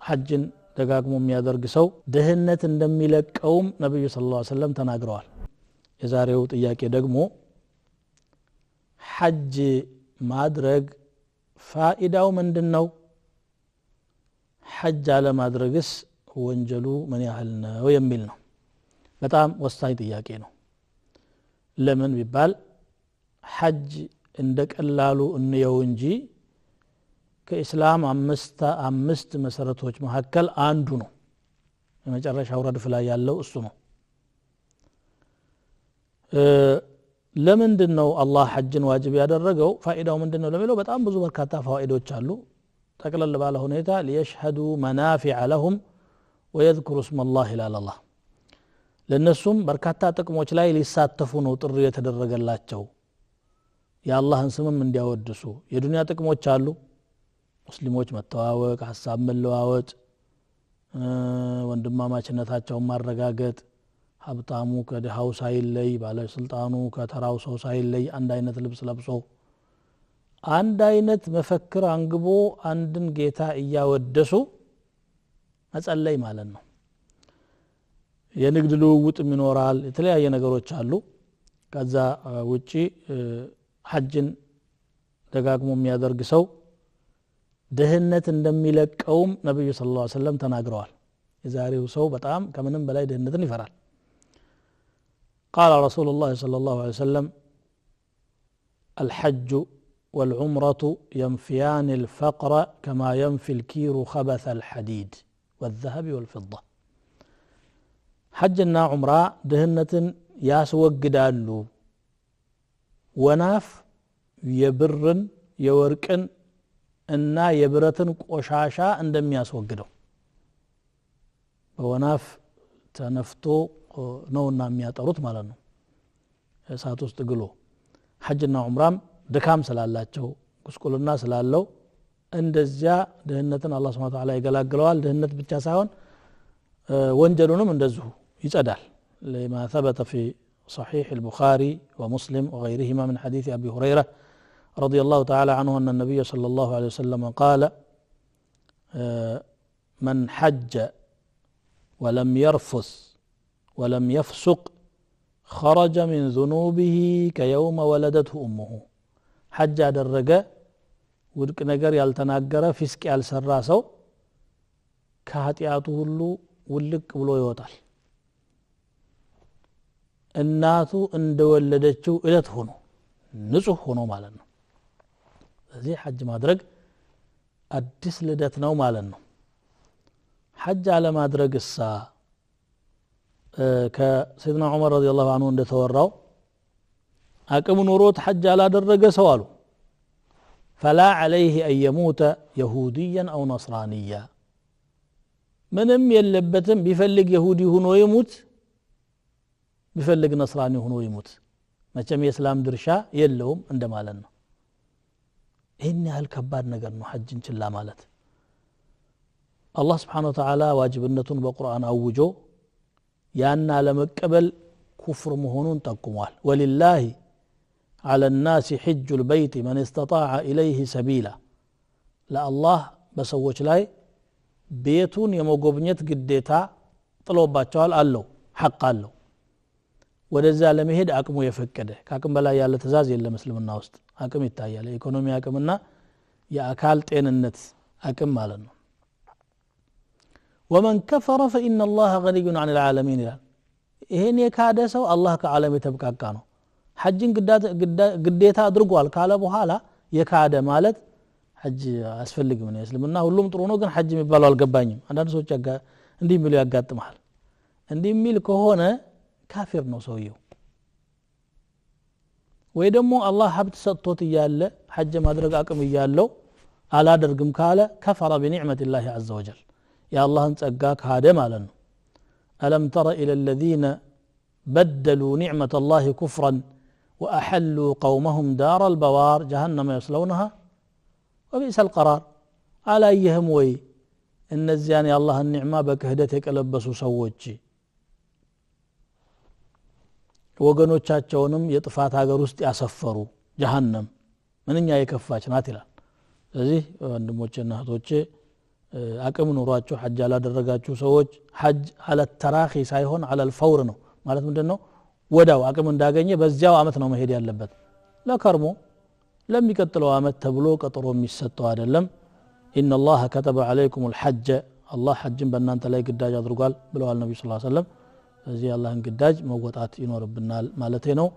ሐጅን ደጋግሞ የሚያደርግ ሰው ድህነት እንደሚለቀውም ነብዩ ሰለላሁ ዐለይሂ ወሰለም ተናግረዋል። የዛሬው ጥያቄ ደግሞ ሐጅ ማድረግ ፋኢዳው ምንድነው? ሐጅ አለማድረግስ ወንጀሉ ምን ያህል ነው የሚል ነው። በጣም ወሳኝ ጥያቄ ነው። ለምን ቢባል ሐጅ እንደ ቀላሉ እንየው እንጂ ከኢስላም አምስት መሰረቶች መካከል አንዱ ነው። የመጨረሻው ረድፍ ላይ ያለው እሱ ነው። ለምንድነው አላህ ሐጅን ዋጅብ ያደረገው? ፋኢዳው ምንድነው ለሚለው በጣም ብዙ በርካታ ፋኢዶች አሉ። ጠቅለል ባለ ሁኔታ ሊየሽሀዱ መናፊዐ ለሁም ወየዝኩሩ እስመ አላህ ይላል አላህ። ለነሱም በርካታ ጥቅሞች ላይ ሊሳተፉ ነው ጥሪ የተደረገላቸው፣ የአላህን ስምም እንዲያወድሱ። የዱንያ ጥቅሞች አሉ። ሙስሊሞች መተዋወቅ፣ ሐሳብ መለዋወጥ፣ ወንድማማችነታቸውን ማረጋገጥ፣ ሀብታሙ ከድሃው ሳይለይ፣ ባለስልጣኑ ከተራው ሰው ሳይለይ አንድ አይነት ልብስ ለብሶ አንድ አይነት መፈክር አንግቦ አንድን ጌታ እያወደሱ መጸለይ ማለት ነው። የንግድ ልውውጥም ይኖራል፣ የተለያየ ነገሮች አሉ። ከዛ ውጪ ሐጅን ደጋግሞ የሚያደርግ ሰው ድህነት እንደሚለቀውም ነብዩ ሰለላሁ ዐለይሂ ወሰለም ተናግረዋል። የዛሬው ሰው በጣም ከምንም በላይ ድህነትን ይፈራል። قال رسول الله صلى الله عليه وسلم الحج والعمرة ينفيان الفقر كما ينفي الكير خبث الحديد والذهب والفضة. حجنا عمرة دهنة ياسوغدالو وناف يبرن يورقن እና የብረትን ቆሻሻ እንደሚያስወግደው በወናፍ ተነፍቶ ነውና የሚያጠሩት ማለት ነው፣ እሳት ውስጥ ግሎ። ሐጅና ዑምራም ድካም ስላላቸው ጉስቁልና ስላለው እንደዚያ ድህነትን አላህ Subhanahu Wa Ta'ala ይገላግለዋል። ድህነት ብቻ ሳይሆን ወንጀሉንም እንደዚሁ ይጸዳል። لما ثبت في صحيح البخاري ومسلم وغيرهما من حديث أبي هريرة رضي الله تعالى عنه أن النبي صلى الله عليه وسلم قال من حج ولم يرفث ولم يفسق خرج من ذنوبه كيوم ولدته أمه. حج አደረገ ውድቅ ነገር ያልተናገረ ፊስቅ ያልሰራ ሰው ከኃጢአቱ ሁሉ ውልቅ ብሎ ይወጣል። እናቱ እንደወለደችው እለት ሆኖ ንጹህ ሆኖ ማለት ነው። ስለዚህ ሐጅ ማድረግ አዲስ ልደት ነው ማለት ነው። ሐጅ አለማድረግሳ ከሰይድና ዑመር ረዲየላሁ ዐንሁ እንደተወራው አቅም ኖሮት ሐጅ አላደረገ ሰው አሉ فلا عليه أن يموت يهوديا أو نصرانيا ምንም የለበትም ቢፈልግ ይሁዲ ሆኖ ይሙት ቢፈልግ ነስራኒ ሆኖ ይሙት መቼም የእስላም ድርሻ የለውም እንደማለት ነው። ይሄን ያህል ከባድ ነገር ነው ሐጅን ችላ ማለት። አላህ Subhanahu Wa Ta'ala ዋጅብነቱን በቁርአን አውጆ ያን አለመቀበል ኩፍር መሆኑን ጠቁሟል። ወሊላሂ على الناس حج البيت من استطاع إليه سبيلا ለአላህ በሰዎች ላይ ቤቱን የመጎብኘት ግዴታ ጥሎባቸዋል አለው ሐቅ አለው። ወደዛ ለመሄድ አቅሙ የፈቀደ ከአቅም በላይ ያለ ትእዛዝ የለም እስልምና ውስጥ። አቅም ይታያል፣ የኢኮኖሚ አቅምና የአካል ጤንነት አቅም ማለት ነው። ومن كفر فإن الله غني عن العالمين ይላል። ይሄን የካደ ሰው አላህ ከዓለም የተብቃቃ ነው። ሐጅን ግዴታ አድርጓል ካለ በኋላ የካደ ማለት ሐጅ አያስፈልግም ነው። እስልምና ሁሉም ጥሩ ነው፣ ግን ሐጅ የሚባለው አልገባኝም። አንዳንድ ሰዎች እንዲህ የሚሉ ያጋጥማል። እንዲህ የሚል ከሆነ ካፊር ነው ሰውየው። ወይ ደግሞ አላህ ሀብት ሰጥቶት እያለ ሐጅ ማድረግ አቅም እያለው አላደርግም ካለ ከፈረ ቢኒዕመቲላሂ ዐዘ ወጀል የአላህን ጸጋ ካደ ማለት ነው። አለም ተረ ኢለ الذين بدلوا نعمة الله كفرا وأحلوا قومهم دار البوار جهنم يصلونها وبئس القرار አላየህም ወይ እነዚያን የአላህን ኒዕማ በክህደት የቀለበሱ ሰዎች ወገኖቻቸውንም የጥፋት ሀገር ውስጥ ያሰፈሩ ጀሃነም ምንኛ የከፋች ናት ይላል። ስለዚህ ወንድሞቼና እህቶቼ አቅም ኑሯችሁ ሐጅ ያላደረጋችሁ ሰዎች ሐጅ على التراخي ሳይሆን على الفور ነው። ማለት ምንድነው? ወዳው አቅም እንዳገኘ በዚያው አመት ነው መሄድ ያለበት። ለከርሞ ለሚቀጥለው አመት ተብሎ ቀጠሮ የሚሰጠው አይደለም። إن الله كتب عليكم الحج አላህ ሐጅን በእናንተ ላይ ግዳጅ አድርጓል ብለዋል ነብዩ ሰለላሁ ዐለይሂ ወሰለም። ስለዚህ የአላህን ግዳጅ መወጣት ይኖርብናል ማለቴ ነው።